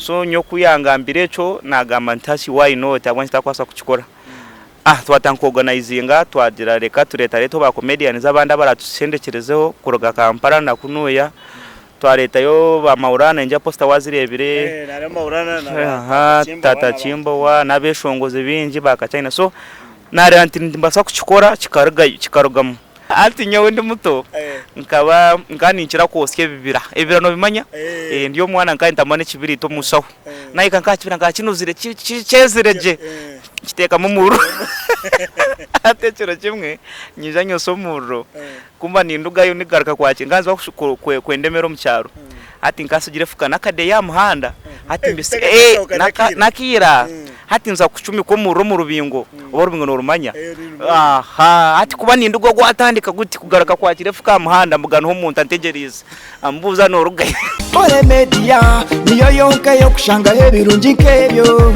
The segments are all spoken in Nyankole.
So nyowe ku yangambire ekyo nagamba nti hati why not ahabw'enki ntakubaasa kukikora. Ah twatandika ku organizinga twagira reka tureetareeteho ba comedians abandi abaratushendekyerezeho kuruga Kampala na kunuuya. Twareetayo ba Maulana ningira poster wazireebire, Tata Kimbowa n'abeshongozi baingi ba Kachina. So nareeba nti nimbaasa kukikora kikarugamu. Hati nyowe ndi muto nkaba nkaba ninkira kwotsya ebibira. Ebibira nobimanya? Ndi omwana nkaba nintambura n'ekibiriiti omu nshaho. Nahika nk'aha kibira nkaba kinuzire kyezire gye, nkiteekamu omuriro. Hati ekiro kimwe nyija nyotsya omuriro, ku mba nindugayo ndigaruka kwakira, nkaba ninza kwenda emere omu kyaro. Hati nkaba nsigire efuka n'akadeeya aha muhanda, hati n'akaira, hati nza kucumika omuriro omu rubingo, oba orubingo norumanya? Hati kuba ninduga gwatandika guti kugaruka kwakira efuka aha muhanda mbuganeho omuntu antegyereize, ambuuza norugahi? Nkore Media niyo yonka ey'okushangaho ebirungi nk'ebyo.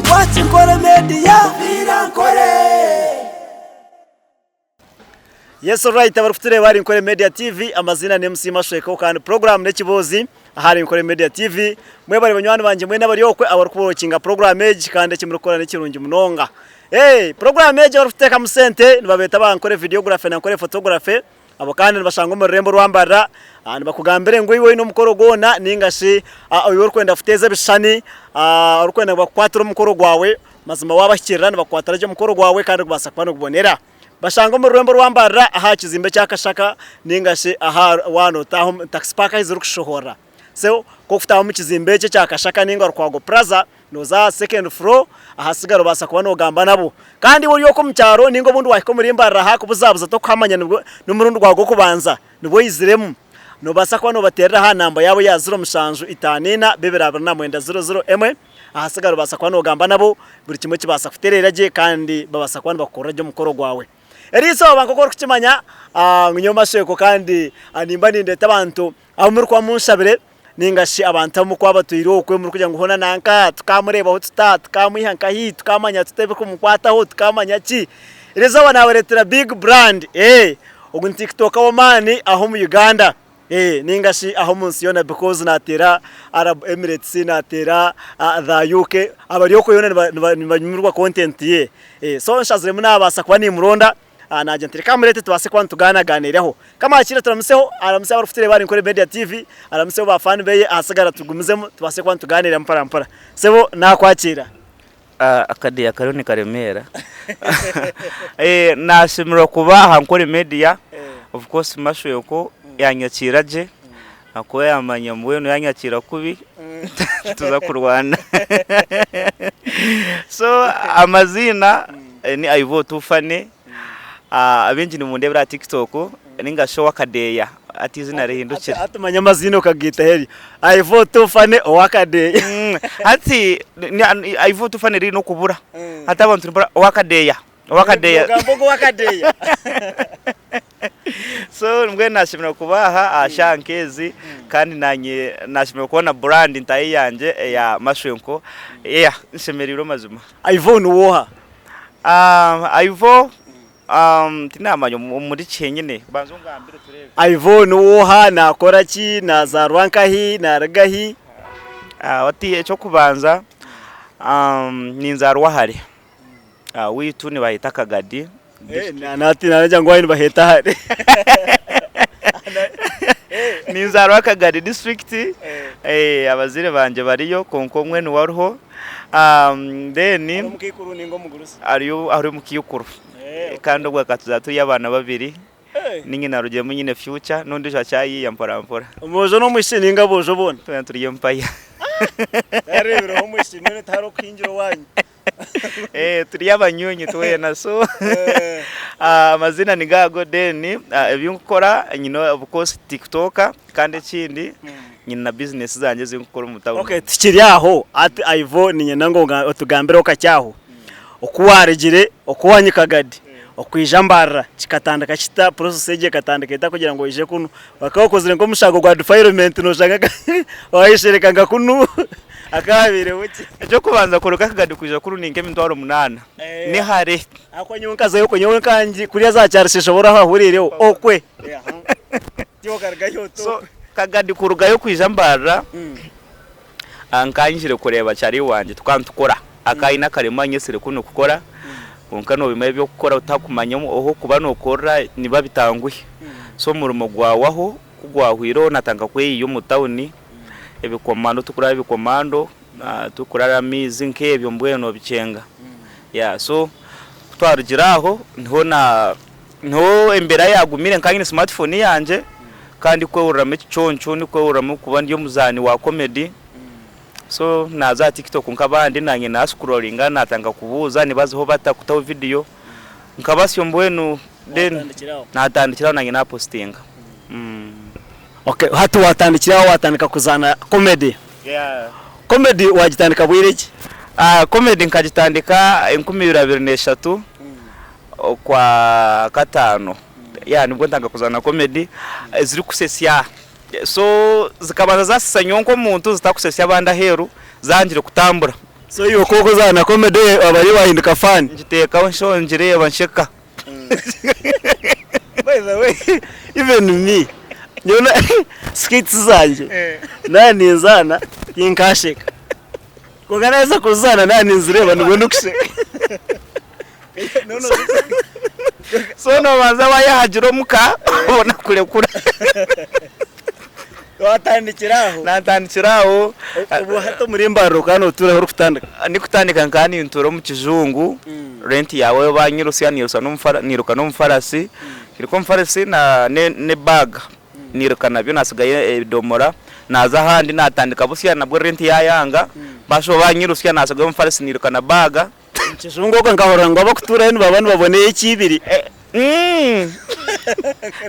Watch Nkore Media. Nkore. Yes alright abarikutureeba ahari Nkore Media TV amaziina ni MC Mashweko kandi program n'ekiboozi ahari Nkore Media TV. Mwebare banywani bangye mwena abari okwe abarikuwokinga program egi kandi eki murikukora nikirungi munonga. Hey, program egi abarikuteekamu sente nibabeeta ba Nkore Videography na Nkore Photography abo kandi nibashangwa omu rurembo orwa Mbarara. Ah, nibakugambira ngu iwe oine omukoro gwona ninga shi ah, iwe orikwenda kuteeza ebishushani ah, orikwenda ngu bakukwatire omukoro gwawe mazima waabahikirira nibakukwatira gye omukoro gwawe kandi gubaasa kuba nigubonera. Bashanga omu rurembo rwa Mbarara aha kizimbe kya Kashaka ninga shi aha waaba notaaha omu taxi park ahu zirikushohorera. So ku orikutaaha omu kizimbe ekyo ekya Kashaka ninga Rukwago Plaza nooza aha second floor ahasigara obaasa kuba noogamba nabo. Kandi iwe ori okwo omu kyaro ninga obundi waahika omuri Mbarara haakubuzabuza tokuhamanya nibwo n'omurundi gwawe gw'okubanza nibwo oiziremu, noobaasa kuba noobateerera aha namba yaabo eya ziro mushanju itaano ina bibiri abiri na mwenda ziro ziro emwe. Ahasigara obaasa kuba noogamba nabo, buri kimwe kibaasa kutereera gye kandi babaasa kuba nibakukorera gye omukoro gwawe. Eri izooba nk'oku orikukimanya, ngu nyowe Mashweko kandi nimba nindeeta abantu abu murikuba munshabire ninga shi abantu abu murikuba batwire okwe murikugira ngu hoona nanka tukamureebaho tuta, tukamwiha nkahi, tukamanya tuta ebirikumukwataho, tukamanya ki. Eri izooba naabareetera big brand, ogu ni tikitoka w'amaani aha omu Uganda. Eh, ninga shi aho omu nsi yoona because nateera Arab Emirates, nateera the UK, abari okwo yoona nibanyumirwa content ye. Eh, so nshaziremu nabaasa kuba nimuronda, nagira nti reka mureete tubaase kuba nitugaanaganiiraho. Ka mwakire turamuseho, aramuse abarikutureeba ahari Nkore Media TV, aramuseho ba fan beye, ahasigara tugumizemu tubaase kuba nitugaaniira mpora mpora. Sebo nakwakiira. Akadeeya kariyo nikaremeera. Nashemererwa kuba aha Nkore Media, of course Mashweko yanyakiira gye ahakuba yamanya mbwenu yanyakiira kubi nituza kurwana. So amaziina ni Ivor Tufane, abaingi nimundeebera aha TikTok ninga shi ow'akadeeya hati eiziina rihindukire. Hati manya amaziina okagaita heri. Ivor Tufane ow'akadeeya. Hati Ivor Tufane riine okubura. Hati abantu nibabura ow'akadeeya, ow'akadeeya. Nogamba ogu ow'akadeeya. So mbwenu nashemererwa kuba aha aha shaaha nk'ezi kandi naanye nashemererwa kubona brand ntaahi yangye eya Mashwenko. Yeah, nshemereirwe mazima. Ivor niwe oha? Ivor Tindamanya omuri ki henyine, banza ongambire tureebe. Ivo niwe oha? Naakora ki? Naazaarwa nkahi? Naaruga hi? Oti eky'okubanza ninzaarwa hare. Owaitu nibaheta Kagadi. Nagira ngu owaanyu nibaheta hare. Ninzaarwa Kagadi disiturikiti, abazaire bangye bariyo kwonka omwe niwe ariho. Then Ari omukaikuru ninga omugurusi? Ari ari omukaikuru kandi obwo akatuzaara turi abaana babiri ninye narugyemu nyine future n'ondiijo akyayiiya mpora mpora. Omwojo n'omwishiki ninga aboojo boona? Twena turi empaya. Tarareebireho omwishiki mbwenu tihariho okuhingira owaanyu. Turi abanyuunyu twena so amaziina nigo ago then ebi nkukora nyine of course tiktoker kandi ekindi nyine na bizinesi zangye ezi nkukora omu tawuni. Okay tukiri aho hati Ivo niinyenda ngu otugambireho kakye aho oku waarugire oku waanywa kagadi okwija Mbarara kikatandika kita process egyo ekatandika eta kugira ngu oije kunu? Bakaba bakozire nk'omushango gwa defilement noshanga wayeshereka nka kunu hakaba habaireho ki? Eky'okubanza kuruga Kagadi kwija kunu ni nk'emitwaro munaana. Ni hare. Ahakuba nyowe nkazayo okwe nyowe nkangi kuriya za Kyarusheeshe oba orahahuriireho okwe. So Kagadi kurugayo kwija Mbarara, Nkanyijire kureeba chari wangye tukaba nitukora akaba aine akarimo anyetsire kunu kukora kwonka nobimanya ebyokukora otakumanya ohokuba nokorera nibiba bitanguhi so omurimo gwahwaho kugwahwireho natandika kweyiya omu tawuni ebikomando tukurara ebikomando tukurara amaizi nkebyo mbwenu nobikyenga yeah so kutwarugire aho niho na Niho embeera yaagumire nkaba nyine smartphone yangye kandi ndikwehuriramu ekiconco ndikwehuriramu kuba ndi omuzaani wa comedy so naaza aha TikTok nk'abandi naanye naasikuroringa naatandika kubuuza nibazaho bata kutaho vidiyo nka basyo mbwenu then Watandikira aho? naatandikira aho naanye naapositinga. Okay, hati watandikira aho watandika kuzaana comedy. Comedy wagitandika bwire ki? Comedy nkagitandika 2023 Okwa kataano yeah nibwo ntandika kuzaana comedy ezirikusesya so zikabanza zasesa nyowe nk'omuntu zitakusesya abandi aheeru zangire kutambura. So iwe ku orikuzaana comedy abari wahinduka fan? Ngiteekaho nsho ngireeba nsheka. By the way even me nyowe skits zangye naaba ninzaana tinkasheka kwonka naheza kuzizaana naaba ninzireeba nibwo ndikusheka. So nobanza wayehagira omuka obona kurekura. Watandikira aho? Natandikira aho. Obwo hati omuri Mbarara okaba notuura ahu orikutandika? Ndikutandika nkaba nintuura omu kijungu, rent yaawe banyirutsya niiruka n'omufarasi, nkiruka omufarasi n'ebag niiruka nabyo nasigayo ebidomora, naaza ahandi natandika busya nabwo rent yayanga, bashuba banyirutsya nasigayo omufarasi niiruka na bag. Omu kijungu okwo nkahurira ngu abarikutuurayo nibaba nibabonayo ekiibiri.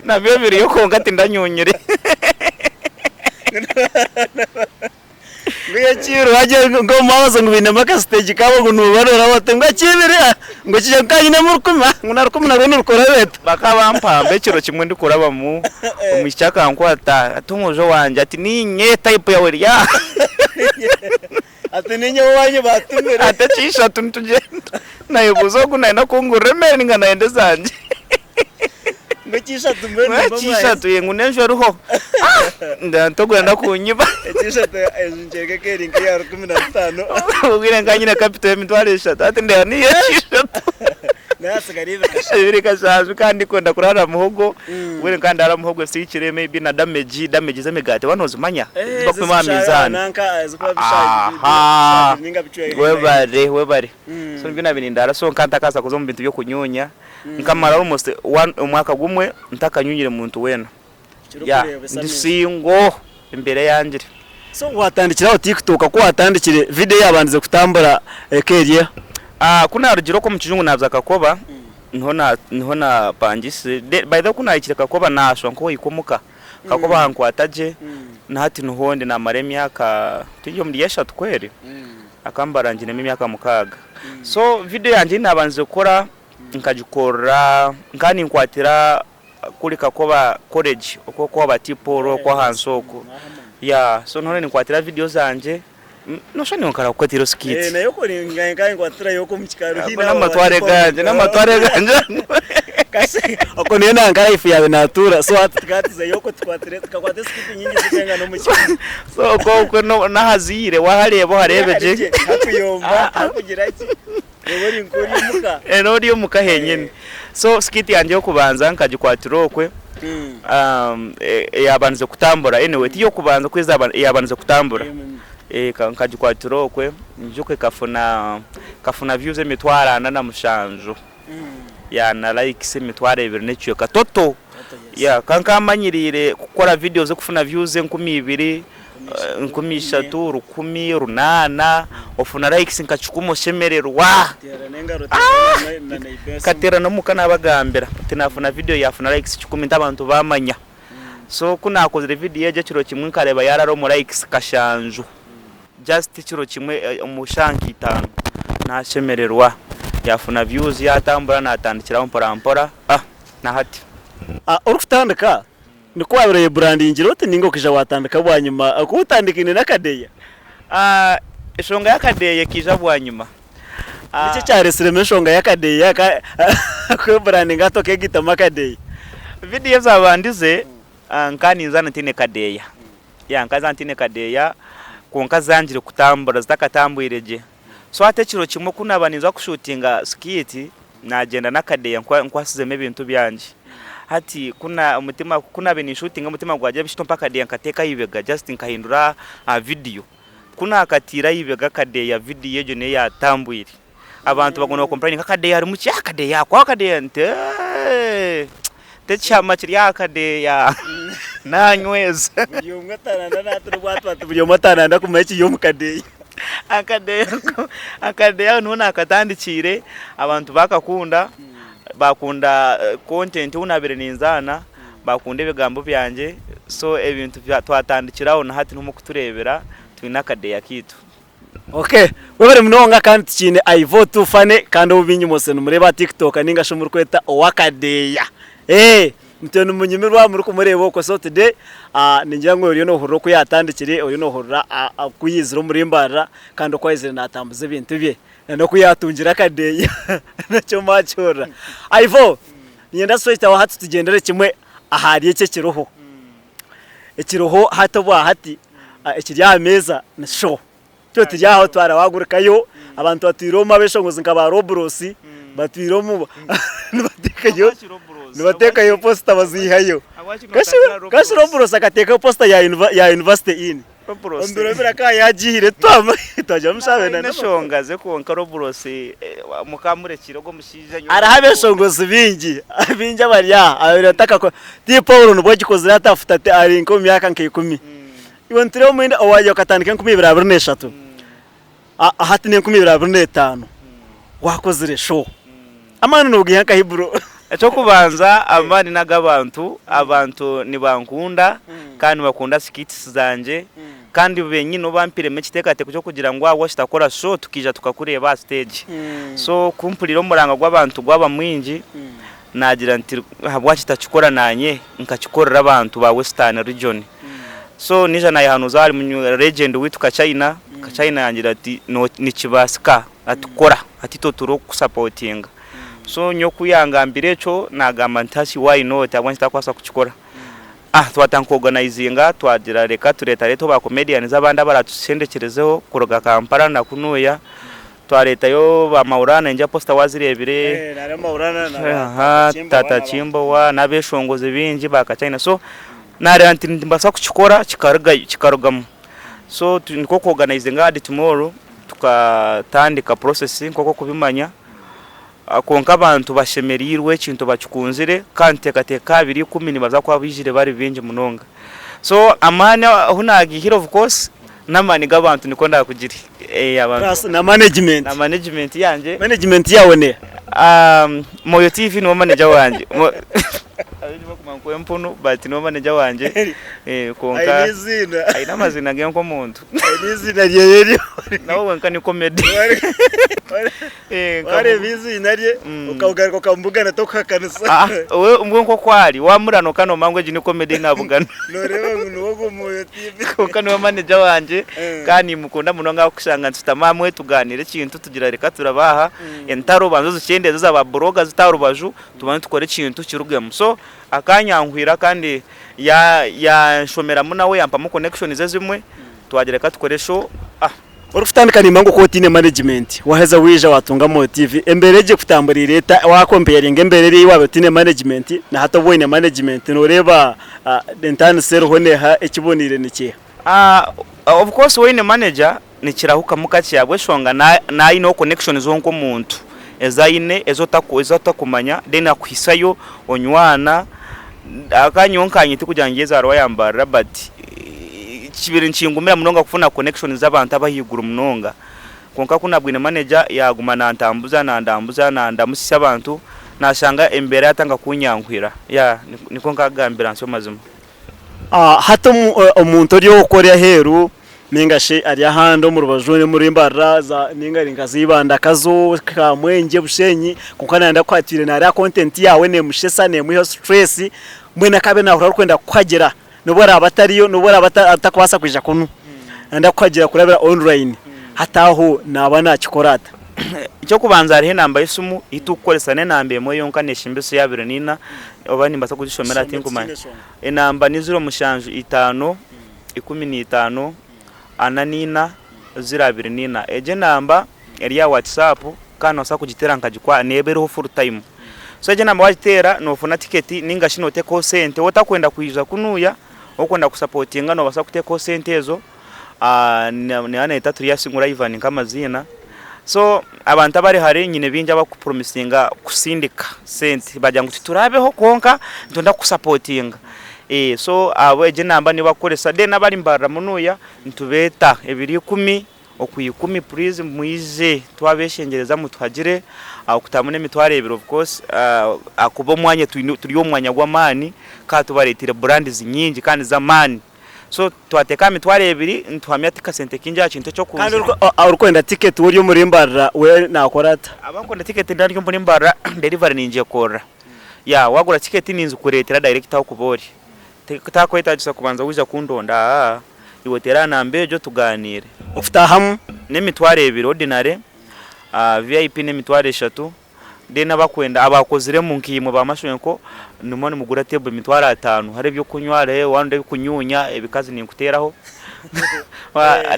Nabyo biriyo kwonka tindanyunyire. Ngu ekiibiri wagira ngu omu mabazo ngu bainemu akasiteegi kaabo ngu nobarora oti ngu ekiibiri ngu kije nka nyinemu rukumi ngu na rukumi narwo nirukora beeta. Bakaba bampamba ekiro kimwe ndikurabamu omwishiki akankwata ati omwojo wangye ati niinye type yawe eri aha. Ati ninye owanyu batumire. Ati ekyishatu nitugyenda. Nayebuuza ogu nayenda kungurira emere ninga nayenda ezangye. Ngu ekyishatu mbwenu Ngu nimba mwaheza. ekyishatu ye ngu n'enju eriho. Nda ogu nayenda kunyiba. Ekyishatu enju nkyereka ekeri nk'eya 15. Obwire nkaba nyine capital y'emitwaro eshatu hati ndeeba niyo ekyishatu. Nayo hatsigara ebiri kashanju. Ebiri kashanju kandi ndikwenda kuraara muhogo. Mbwenu nkaba ndaara muhogo esiikire maybe na damegi, damegi z'emigaati waaba noozimanya? Ezi bakupima aha minzaani. Ahaa webare webare. So nibyo naabaire nindaara so nkaba ntakabaasa kuza omu bintu by'okunyuunya. Nkamara almost one omwaka gumwe ntakanyuunyire muntu weena. Yeah ndi single embeera eyangire. So watandikira aho TikTok ku watandikire video eyabandize kutambura eka eri eha? Ku naarugire okwo omu kijungu naaza Kakoba niho na niho naapangisize by the way ku naahikire Kakoba naashwa nk'ohika omuka. Kakoba hankwata gye na hati niho ndi naamara emyaka turi omuri eshatu kweri? Akambara nginemu emyaka mukaaga. So video yangye ei naabandize kukora nkagikorera nkaba ninkwatira kuri Kakoba college okwo okwaba T-Paul okwo ahansi okwo yeah so niho ninkwatira video zangye noshusha nyowe nkarakukwatira skit n'amatware gangye n'amatware gangye Okwo niyo nanka life yaawe natuura so hati tukaba tuzayo okwo tukwatire tukakwata skit nyingi zikurenga n'omu kikaari. So okwo okwo n'ahaziire wahareeba ohareebe gye. Hakuyomba hakugira ki. Nooba ori nk'ori omuka. Nooba ori omuka henyini. So skit yangye y'okubanza nkagikwatira okwe, eyabandize kutambura anyway ti y'okubanza kwezi eyabandize kutambura nkagikwatira okwe, nyijuka ekafuna ekafuna views emitwaro ana na mushanju yeah na likes emitwaro ebiri n'ekicweka total. Yeah ka nkaba manyiriire kukora videos z'okufuna views 2000, 3000, 1000, 800, ofuna likes nka kikumi oshemererwa. Nkateerana omuka naabagambira nti naafuna video yaafuna likes kikumi nti abantu baamanya. So ku naakozire video egyo ekiro kimwe nkareeba yaarara omu likes kashanju. Just ekiro kimwe omu shaaha nka itaano naashemererwa yaafuna views yaatambura naatandikira aho mpora mpora na hati. Orikutandika Nikwo wabaire oyeburandingire oti ninga okaija watandika bwanyima ahakuba otandikaine n'akadeeya? Enshonga y'akadeeya ekaija bwanyima. Niki ekyaresiremu enshonga y'akadeeya kweburandinga hati okegaitamu akadeeya? Vidiyo ezabandize nkaba ninzaana ntaine kadeeya, yeah nkaba nzaana ntaine kadeeya. Kwonka zangire kutambura zitakatambwire gye. So hati ekiro kimwe ku naaba ninza kushuutinga skit, naagyenda n'akadeeya nkwasizemu ebintu byangye. Hati ku na omutima ku naabaire ninshuutinga omutima gwagira bishito mpa akadeeya nkateeka aha ibega just nkahindura aha vidiyo. Ku naakatiire aha ibega akadeeya vidiyo egyo niyo yaatambwire. Abantu baguma nibakompureyininga akadeeya harimu ki? Akadeeya ako akadeeya nti eeh tekihama kiri aha kadeeya nanyweza. Buri omwe ataranda natura obwato ati buri omwe ataranda kumanya ekiri omu kadeeya. Akadeeya ako akadeeya aho niho naakatandikiire abantu baakakunda, baakunda content ou naabaire ninzaana, baakunda ebigambo byangye so ebintu twatandikira aho na hati niho murikutureebera twine akadeeya kaitu. Ok webare munonga kandi tukiine Ivo Too Funny kandi ou baingi mwose nimureeba aha TikTok ninga shi omurikweta owakadeeya eeh mutyo nimunyumirwa murikumureeba okwo so today ningira ngu oriyo nohurira oku yatandikire oriyo nohurira oku yaizire omuri Mbarara kandi oku aizire natambuza ebintu bye na n'oku yatungire akadeeya nakyo mwakihurira. Ivo niinyenda straight awe hati tugyendere kimwe ahari eki ekiriho. Ekiriho hati obwa hati ekiri aha meeza ni show. Itwe turi aho twarabagurukayo abantu batwire omu abeshongozi nka ba Robros batwire omu nibateekayo nibateekayo posita baziihayo. Kashi Robros akateekayo posita ya University Inn omu biro biri akaba yaagiihire twagira ngu Aine enshonga ze kwonka Robros mukamurekire ogwo mushaija nyowe. Hariho abeshongozi baingi baingi abari aha ababaire batakakora. Ti Paulo nibwo agikozire ati afuta ati ari nk'omu myaka nka ikumi. Iwe nitureeba omuhendo owaagira okatandika 2023 hati ni 2025 waakozire show. Amaani noogaiha nkahi bro? Eky'okubanza amaani n'ag'abantu, abantu nibankunda kandi nibakunda skits zangye kandi benyini nibo bampiremu ekiteekateeko ky'okugira ngu ahabwaki tutakora show tukaija tukakureeba aha siteegi. So ku mpurira omuranga gw'abantu gwaba mwingi, Naagira nti, Ahabwaki tutakikora naanye nkakikorera abantu ba Western Region? So naija naayehanuuza ahari legend waitu Kachaina, Kachaina yangira ati, Nikibaasika, ati kora, ati itwe turiho kukusapotinga. So nyowe ku yangambire ekyo, naagamba nti hati why not, ahabw'enki ntakubaasa kukikora? Ah twatandika ku organizinga, twagira reka tureetareeteho ba comedians abandi abaratushendekyerezeho kuruga Kampala na kunuuya. Twareetayo ba Maulana ningira posita wazireebire, Tata Kimbowa n'abeshongozi baingi ba Kachina so nareeba nti nimbaasa kukikora kikarugamu so nikwo ku organizinga Add Tomorrow tukatandika process nk'oku orikubimanya kwonka abantu bashemereirwe ekintu bakikunzire kandi nituteekateeka 2010 nibaza kuba baijire bari baingi munonga so amaani ahu nagaihire of course N'amaani g'abantu nikwo ndaakugire. Plus na management. Na management yangye. Management yaawe neeha? Moyo TV niwe manager wangye. Abaingi bakumanya ngu Empunu but niwe manager wangye kwonka Aine eiziina. Aine amaziina ge nk'omuntu. Aine eiziina ryeye eryo. Nawe wenka ni comedy. Wareeba eiziina rye okagaruka okamubugana tokuhakanisa. We nk'oku ari wamuranuka nomanya ngu egi ni comedy ei nabugana. Noreeba ngu niwe ogwo Moyo TV. Kwonka niwe manager wangye kandi nimukunda munonga ahabw'okushanga nitushutama hamwe tugaaniira ekintu tugira reka turabe aha entaro obanze ozikyendeeze eza ba buroga zite aha rubaju tubanze tukore ekintu kirugemu. So akanyanguhira kandi yanshomeramu nawe yampamu connections ezimwe twagira reka tukore show. Orikutandika nimba ngu okaba otaine management waheza waija watunga Moyo TV embeera egi ekutamburiire eta wa comparinga embeera eri ei waaba otaine management na hati obu oine management noreeba entaaniso eriho neeha ekiboneire nikiiha? Of course waaba oine manager nikirahukamu kakye ahabw'enshonga naaba aineho connections we nk'omuntu ezi aine ezi otakumanya then akuhisayo onywana Ahabw'okuba nyowe nkanye tikugira ngu ngyezarwa yambarira but kibaire nikingumira munonga kufuna connections z'abantu abahaiguru munonga. Kwonka ku nabwine manager yaguma nantambuza nandambuza nandamutsya abantu nashanga embeera yatandika kunyanguhira. Yeah nikwo nkakugambira nsyo mazima. Hati omuntu ori okwo ori aheeru Ninga shi ari ahandi omu rubaju omuri Mbarara ninga ari nka Ibanda, Kazo, Kamwengye, Bushenyi kwonka nayenda ku atwire nareeba content yaawe nemushesa nemwihaho stress mbwenu akaba nahurira arikwenda kukuhagira nobu araabe atariyo nobu araabe atakubaasa kwija kunu nayenda kukuhagira kurabira online hati aho naaba nakikora ata? Eky'okubanza hariho enamba y'esimu ei turikukoresa n'enamba emwe yonka neeshimbisa eya 24 oba nimbaasa kugishomera tinkumanya. Enamba ni 075. 15, 44 024. Egyo enamba eri aha WhatsApp kandi noobaasa kugiteera nkagikwata neeba eriho full time. So egyo enamba waagiteera noofuna tiketi nainga shi nooteekaho sente. Waaba otakwenda kwija kunuuya, orikwenda kusapotinga noobaasa kuteekaho sente ezo. Neeba neeyetwa Turyasingura Ivan nk'amaziina. So abantu abari hare nyine baingi abarikupromisinga kusindika sente baagira ngu tituraabeho kwonka nitwenda kukusapotinga. So abo egyo enamba niyo barikukoresa. Then abari Mbarara munuuya nitubeeta ebiro ikumi okwikumi puriizi mwije twabeshengyereza mutuhagire okutamu n'emitwaro ebiri of course ahakuba omwanya turi omu mwanya gw'amaani kandi tubareeteire brands nyingi kandi z'amaani. So twateeka aha mitwaro ebiri nituhamya ti kasente kaingi aha kintu Kandi eky'okunzire. orikwenda ticket we ori omuri Mbarara we nakora ata? Abakwenda ticket ndi omuri Mbarara delivery ningyekorera. Yeah wagura ticket ninzikureetera direct ahu okuba ori. Tiharikwetagisa kubanza waija kundonda aa iwe teera aha namba egyo tugaaniire. Okutaahamu? N'emitwaro ebiri ordinary, VIP n'emitwaro eshatu. Then abakwenda abakoziremu nkaimwe ba mashwenko nimwo nimugura table emitwaro atano hariho ebyokunywa hariho waba ebikunyunya ebikazi ninkuteraho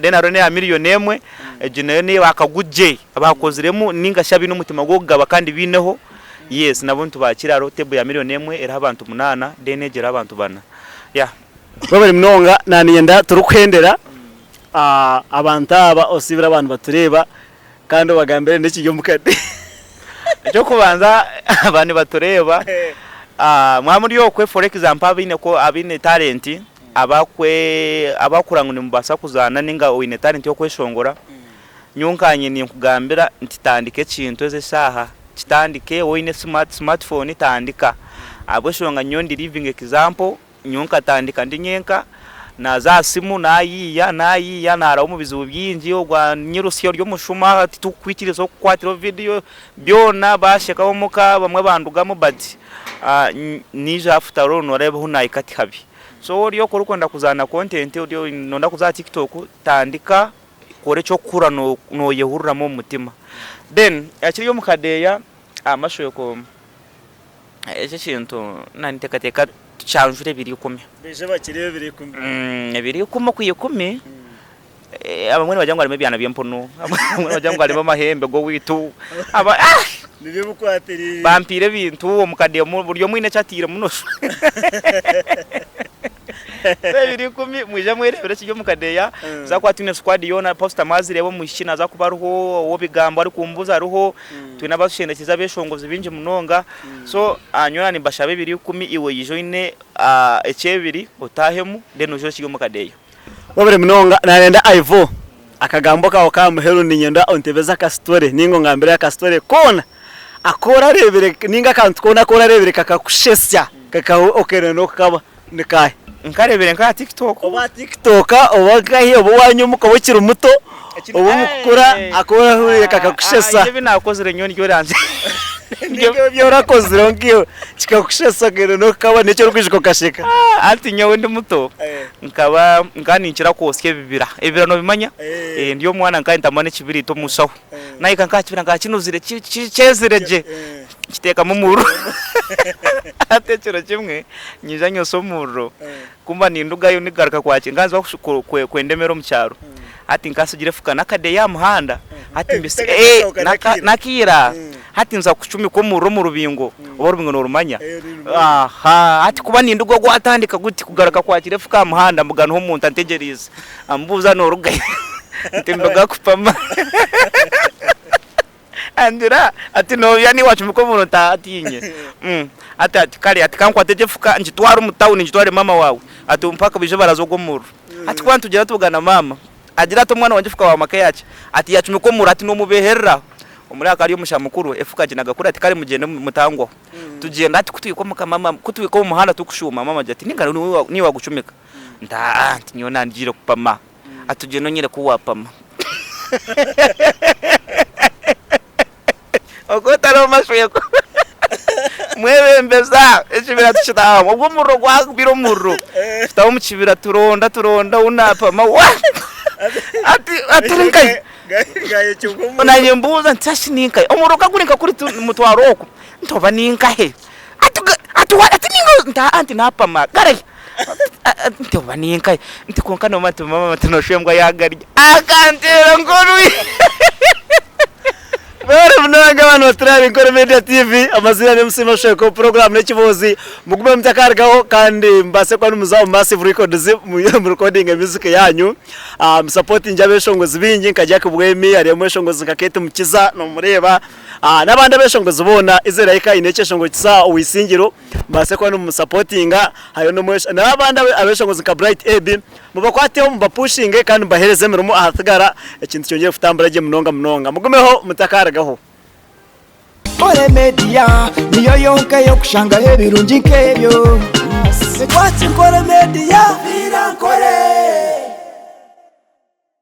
then hariho neya million emwe egyo nayo neyabakagugye abakoziremu ningashi abaine omutima gwokugaba kandi baineho yes nabo nitubakira hariho table ya million emwe eriho abantu munana then egyo eriho abantu bana yeah. Webare munonga naninyenda turikuhendera abantu aba osiibire abantu batureeba Kandi obagambire n'ekiri omu kade. Eky'okubanza aba nibatureeba mwaba muri okwe for example abaine ko abaine talent abakwe abakura ngu nimubaasa kuzaana ninga oine talent y'okweshongora nyowe nkanye ninkugambira nti tandika ekintu ezi eshaaha kitandike waaba oine smart smartphone tandika ahabw'eshonga nyowe ndi living example. Nyowe nkatandika ndi nyenka, naaza aha simu naayiiya naayiiya naaraba omu bizibu bingi ogwa nyirusya ori omushuma titukukwikiriza okukwatiraho vidiyo byona baashekaho omuka bamwe bandugamu but naija after all nooreeba ahu naahika ti habi. So ori okwo orikwenda kuzaana content ori nooyenda kuza aha tiktok tandika kora eky'okukura nooyehuriramu omu mutima. Then ekiri omu kadeeya amashweko. Eki ekintu naniteekateeka tukyanjure ebiro ikumi. Baije bakireebe ebiro ikumi. Ebiro ikumi okwa ikumi, abamwe nibagira ngu harimu ebyana by'empunu, abamwe nibagira ngu harimu amahembe g'owaitu, Nibyo bikwatirire. Bampiire ebintu omu kadeemu buri omwe haine eki atairemu noshusha. Ebiro ikumi mwije mwereebere ekiri omu kadeeya, tuza kuba twine squad yoona, posita mwazireeba omwishiki naza kuba ariho, ow'ebigambo arikumbuuza ariho. Twine abatushendekize abeshongozi baingi munonga so nyowe nimbashaba ebiri ikumi iwe oije oine ekyebiri otahemu then oije okirye omu kadeeya. Webare munonga nayenda Ivo akagambo kawe kaha muheru ninyenda ontebeze aka story ninga ongambire aka story koona aku orarebire ninga akantu koona aku orarebire kakakushesya okenda nokukaba nikahi? Nkarebire nka aha tiktok. Oba aha tiktok oba nkahi oba owanyuma omu okaba okiri muto oba omu kukura aku orahurire kakakushesa. Ebi nakozire nyowe niryo orangye. Ninga ebi orakozire nkiiwe kikakushesa okenda nokukaba n'eki orikwijuka okasheka. Anti nyowe ndi muto nkaba nkaba ninkira kwosya ebibira, ebibira nobimanya? Ndi omwana nkaba nintambura n'ekibiriiti omu nshaho nahika nka aha kibira nkaba kinuzire kyezire gye. Nkiteekamu omuriro hati ekiro kimwe nyija nyotsya omuriro ku mba nindugayo ndikugaruka kwakira nka nza kwenda emere omu kyaro hati nkatsigira efuka n'akadeeya aha muhanda hati n'akaira hati nza kucumika omuriro omu rubingo oba orubingo norumanya hati kuba nindugayo gwatandika guti kugaruka kwakira efuka aha muhanda mbuganeho omuntu antegyereize ambuuza norugahi nti ninduga kupama. Angira ati noya niiwe wacumika omuriro nti aa tiinye. Ati ati kare ati kankwate egi efuka ngitware omu tawuni ngitwarire maama waawe ati mpaka baije baraze ogu omuriro. Ati ku nitugyenda tubugana maama agira ati omwana wangye efuka waamaka yaaki? Ati yacumika omuriro ati nomubeherera. Omuri akaba ari omushaija mukuru efuka aginaga kuri ati kare mugyende mutangwaho. Tugyenda ati kutuhika omuka maama kutuhika omu muhanda turikushuuma maama agira ati ninga niiwe wagucumika? Nti aa nti nyowe nangiire kupama. Ati ogyende onyereke ou waapama. Oku otari mashweko mwebembeza ekibira tukitaahamu obwo omuriro gwagwire omuriro tutaha omu kibira turonda turonda ou naapama wa ati ati ori nkahi nanye mbuuza nti shi ninkahi omuriro ka guri nka kuri mutwaro oku nti oba ninkahe ati ati ninga nti aa nti naapama kare. Nti oba ninkahi? Nti kwonka noomanya nti maama nti noshusha embwa yaagarya. Akanteera nk'orwi. Mwebare munonga abantu baturi ahari Nkore Media TV, amaziina ni MC Mashweko, puroguraamu n'ekibuuzi. Mugume mutakarugaho kandi mubaase kuba nimuza omu Massive Records mu recordinge music yaanyu. Musapotingye abeshongozi baingi nka Jack Bwemi, hariyo omweshongozi nka Kate Mukiza nomureeba, n'abandi abeshongozi boona. Israel aine ekyeshongoro kisa Owisingiro, mubaase kuba nimumusapotinga. Hariyo n'abandi abeshongozi nka Bright Ebi, mubakwateho mubapushinge kandi mubaheereze emirimo ahasigara ekintu kyongyere kutambura gye munonga munonga. Mugumeho mutakarugaho. Nkore Media niyo yonka ey'okushangaho ebirungi nk'ebyo. Twaki Nkore Media, Nkore.